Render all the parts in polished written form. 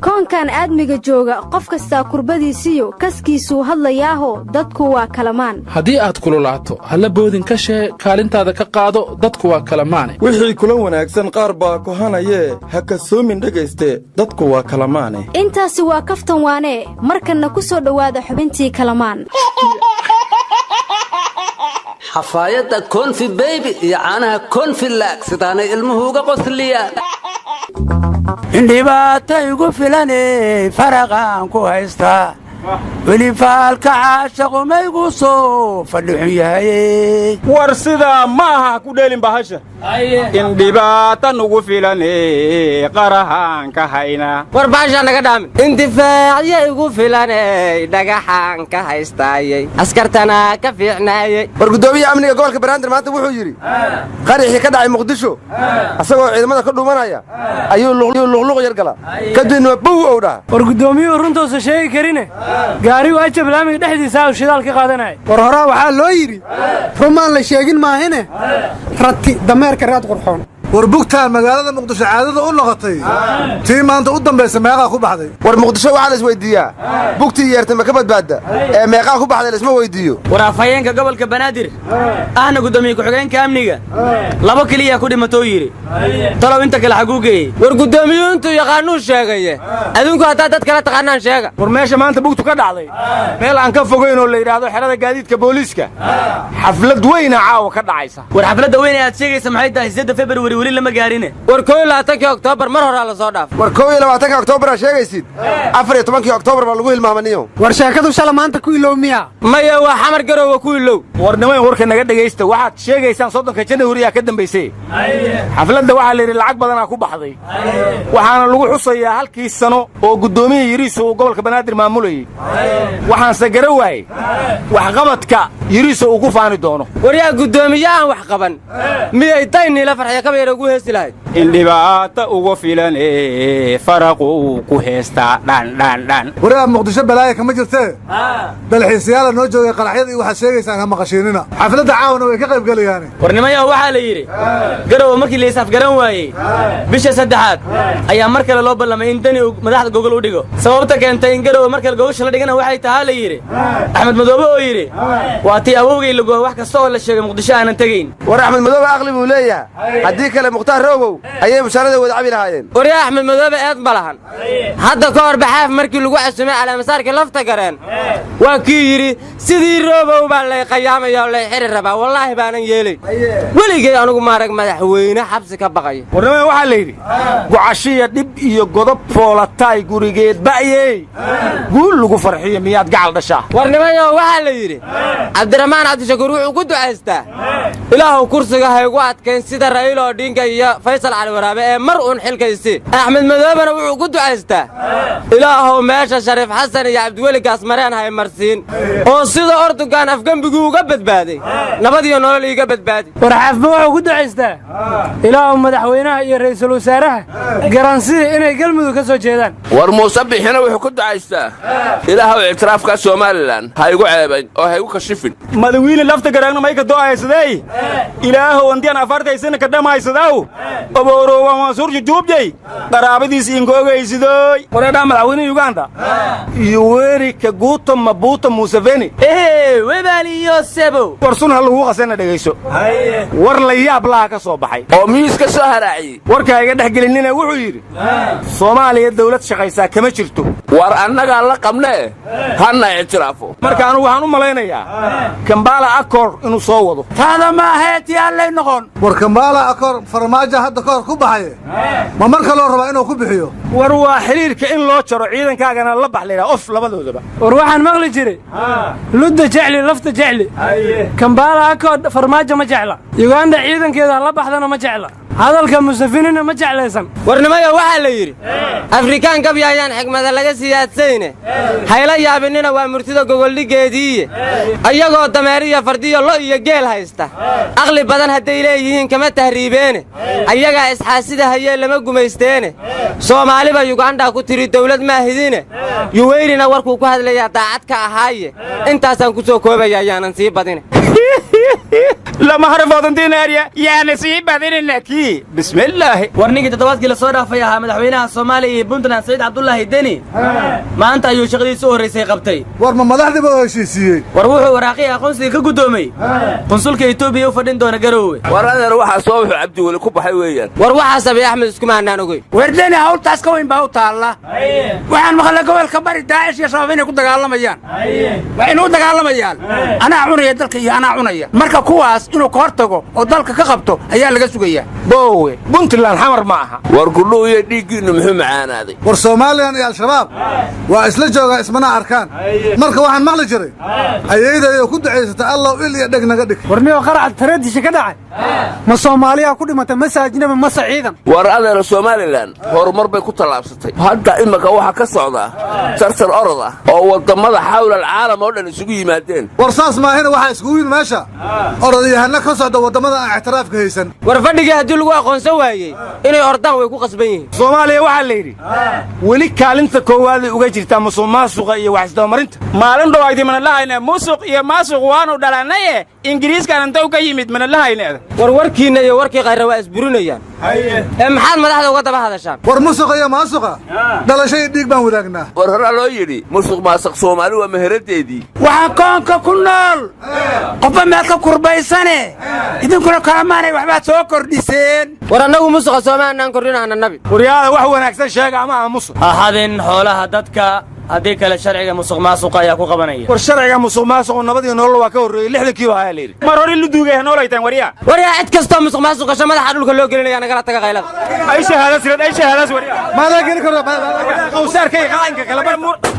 Koonkan aadmiga jooga, qof kastaa kurbadiisiyo kaskiisuu hadlayaaho, dadku waa kalamaan. Haddii aad kululaato, halla boodin ka shee, kaalintaada ka qaado, dadku waa kalamaane. Wixii kula wanaagsan qaar baa kohanayee, ha kasoomin dhegayste, dadku waa kalamaane. Intaasi waa kaftan waanee. Markanna ku soo dhowaada xubintii Kalamaan. Xafaayadda Konfi Baby iyo caanaha Konfilag sidaanay ilmuhu uga qosliyaan. Indhibaata igu filaney, faraqaan ku haystaa, weli faalka caashaqu soo fadhixun yahay. War sidaa ma aha, ku dheelin bahasha. In dhibaata nugu filane, qarahaan ka hayna. War bahashaa naga dhaamin. Indifaacya igu filaney, dhagaxaan ka haystaayey, askartana ka fiicnaayey. War guddoomiyaha amniga gobolka Banaadir maanta wuxuu yidhi qaraxii ka dhacay Muqdisho, asagoo ciidamada ka dhuumanaya ayuu luqluq yar gala, kadibna bow ow dhaha. War guddoomiyuhu runtuusa sheegi karine, gaarigu ajab laamiga dhexdiisa u shidaal ka qaadanaya. War horaa waxaa loo yidhi, rumaan la sheegin maahine, rati dameerka raad qurxoon. War bugtaan magaalada Muqdisho caadada u noqotay, tii maanta u dambaysa meeqaa ku baxday? War Muqdisho waxaa la isweyddiiyaa bugtii yeertay ma ka badbaadda, ee meeqaa ku baxday laisma weyddiiyo. War afhayeenka gobolka Banaadir ahna guddoomiye ku-xigeenka amniga, labo keliyaa ku dhimatou yidhi. Talow inta kale xaguu geeyey? War guddoomiyuhu intuu yaqaanuu sheegaye, adinku haddaad dad kala taqaanaan sheega. War meesha maanta bugtu ka dhacday, meel aan ka fogayn oo la yidhaahdo xerada gaadiidka booliiska, xaflad weyna caawa ka dhacaysa. War xafladda weyn ee aad sheegaysa maxay tahay? 8-da Februari weli lama gaarine. War 21-kii Oktoobar mar horaa la soo dhaaf. War 21-ka Oktoobar aa sheegaysid, 14-kii Oktoobar baa lagu hilmaamaniyo. War sheekadu shala maanta ku ilow miya? Maya, waa Xamar Garoowa ku ilow. War niman, warka naga dhegaysta. Waxaad sheegaysaan 30-ka Janawariyaa ka dambaysay. Xafladda waxaa la yidhi lacag badanaa ku baxday, waxaana lagu xusayaa halkii sano oo guddoomiya Yiriiso uu gobolka Banaadir maamulayey. Waxaanse gara waayey waxqabadka Yiriiso uu ku faani doono. Waryaa, guddoomiye aan wax qaban miyay dayniila farxiya kabayar ugu heesi lahayd? In dhibaata uga filan ee faraqu uu ku heestaa dhandhandhan. Waraa Muqdisho balaaya kama jirtee, dalxiisayaala noo joogay. Qaraxyada iyo waxaad sheegaysaan ha maqashiinina, xafladda caawana way ka qayb gelayaane. War nimayaho, waxaa la yidhi Garowe markii la isafgaran waayey, bisha saddexaad ayaa mar kale loo ballamay in Deni uu madaxda gogol u dhigo. Sababta keentay in Garowe mar kale gogosha la dhigana waxay tahaa, la yidhi, Axmed Madoobe oo yidhi waa tii awowgay lagoa, wax kasta oo la sheegay Muqdisho aanan tegayn. War Axmed Madoobe aqli buu leeyahay, haddii kale Mukhtaar Roobow ayay mushaarada wada cabi lahaayeen. Waryaa, Axmed Madoobe eed ma lahan. Hadda ka hor baxaaf markii lagu casumay caleemasaarkii Lafta Gareen, waa kii yidhi sidii Roobow baa lay qayaamaya oo lay xiri rabaa, wallaahi baanan yeelay weligay anugu maarag madaxweyne xabsi ka baqaya. Warnimada, waxaa la yidhi gocashiya dhib iyo godob foolataay gurigeed ba'yey, guul lagu farxiyo miyaad gacal dhashaa? Warnimayo, waxaa la yidhi Cabdiraxmaan Cabdishakuur wuxuu ku ducaystaa, ilaahuw kursiga haygu adkayn sida Ra'iil Odinga iyo Faysal Cali Waraabe ee mar uun xilkaysi. Axmed Madoobena wuxuu ku ducaystaa, ilaahow meesha Shariif Xasan iyo Cabdiweli Gaasmareen hay marsiin, oo sida Ordugan afgembiguu uga badbaaday nabad iyo nolol iiga badbaadi. War Xaafma wuxuu ku ducaystaa, ilaahu madaxweynaha iyo ra'iisul wasaaraha garansida inay Galmudug ka soo jeedaan. War Muuse Bixina wuxuu ku ducaystaa, ilaahow ictiraafka Somaliland ha igu ceebayn oo ha igu kashifin. Madawiine Lafta garaagna mayka do'aysadey, ilaahow andiyan afartaysana ka dhammaysadaw obooroowa Mansuur jujuubjay qaraabadiis inkoogaysidooy. Wareedhaa, madaxweynaha Uganda Yoweri Kaguto Mabuto Museveni. Ehe, webaliyo sebow. War sun ha lagu qasana, dhegayso, war la yaab laha ka soo baxay. Oo miyuu iska soo haraaciyey? Warka iga dhex gelinina, wuxuu yidhi Soomaaliya dawlad shaqaysaa kama jirto. War annagaa la qabnee, hanna ictiraafo. Marka anugu waxaan u malaynayaa Kampala Accord inuu soo wado. Taada maahae, tii allay noqon. War Kampala Accord Farmaajo hadda ka hor ku baxaye, ma mar kaloo rabaa inuu ku bixiyo? War waa xidhiirka in loo jaro, ciidankaagana la bax laydhaha of labadoodaba. War waxaan maqli jiray, ludda jecli lafta jecli. Kampala Accord Farmaajo ma jecla, Yuganda ciidankeeda la baxdana ma jecla, hadalka Musafinina ma jeclaysan. Warnimayo, waxaa la yidhi Afrikaan gabya ayaan xigmada laga siyaadsayne, hayla yaabinina, waa murtida gogoldhiggeediiye. Ayagoo dameeriyo fardiyo lo iyo geel haysta, aqli badan hadday leeyihiin kama tahriibeene. Ayagaa isxaasida hayee lama gumaysteene. Soomaaliba Yugandhaa ku tidhi dawlad maahidine. Yuweyrina warkuu ku hadlayaa daacad ka ahaaye. Intaasaan ku soo koobaya, ayaanan sii badine. Lama harfoodantinaarya yaana sii badinina kii bismillaahi. War ninkii toddobaadkii lasoo dhaafay ahaa madaxweynaha Soomaaliya iyo Puntland, Saciid Cabdulaahi Deni, maanta ayuu shaqadiisa u horraysay qabtay. War ma madaxdiiba oo heshiisiiyey? War wuxuu waraaqihii aqoonsiga ka guddoomay qunsulka Etoobiya u fadhin doona Garoowe. War adeer, waxaas waa wuxuu Cabdiweli ku baxay weeyaan. War waxaas Abiy Axmed iskuma hanaan ogeyn. Werdeni, hawltaas ka weyn baa u taalla. Waxaan maqlay gobolka Bari Daacish iyo Shabaab inay ku dagaalamayaan. Waxayna u dagaalamayaan anaa cunaya dalka iyo anaa cunaya. Marka kuwaas inuu ka hor tago oo dalka ka qabto ayaa laga sugayaa. Boowe, Puntland Xamar ma aha. War gudhuhu iyo dhiiggiinnu muxuu macaanaaday? War Soomaaliyan iyo Al-Shabaab waa isla joogaa, ismana arkaan. Marka waxaan maqli jiray ayaydayo ku ducaysata: "Allow il iyo dheg naga dhig." Warniyo, qaraxa tareedisha ka dhacay ma Soomaaliyaa ku dhimatay mase ajnabi mase ciidan? War adeera, Somalilan horumar bay ku tallaabsatay. Hadda imika waxaa ka socda tartan orod ah oo waddamada xawla alcaalam oo dhan isugu yimaadeen. War saas maahina, waxaa iskugu yimid meesha orodyahanno ka socda waddamada aan ictiraafka haysan. War fadhigii haddii lagu aqoonsan waayey, inay ordaan way ku qasban yihiin. Soomaaliya waxaa la yidhi weli kaalinta koowaad ay uga jirtaa musuqmaasuqa iyo wax isdabamarinta. Maalin dhawaydi manalahayne musuq iyo maasuq waanu dhalannaye, Ingiriiskan inta ka yimid manalahayne. War warkiinna iyo warkii Khayra waa isburinayaan ee maxaad madaxda uga daba hadashaan? War musuqa iyo maasuqa dhalasho iyo dhiig baan wadaagnaa. War horaa loo yidhi musuq maasuq Soomaali waa meheradeedii. Waxaan koonka ku nool qofba meel ka kurbaysane, idinkuna kalamaanay waxbaad soo kordhiseen. War annagu musuqa soomaanaan kordhinaana nabi. Waryaada, wax wanaagsan sheega ama aamusa. Ha xadin xoolaha dadka, haddii kale sharciga musuq maasuqa ayaa ku qabanaya. War sharciga musuq maasuqu nabadii nolol waa ka horreeyey, 60-kii baa la yidhi. Mar hore luduugay noolaytaan waryaa. War yaa, cid kastoo musuq maasuq gasho madaxa dhulka loo gelinaya. Nagala taga qaylada. Ay shahaada sirad, ay shahaadaas waryaa. Maadaa geli karo? Qawsaarkay qaanka kala.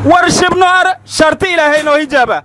War shibnoar sharti Ilaahay noo hijaaba.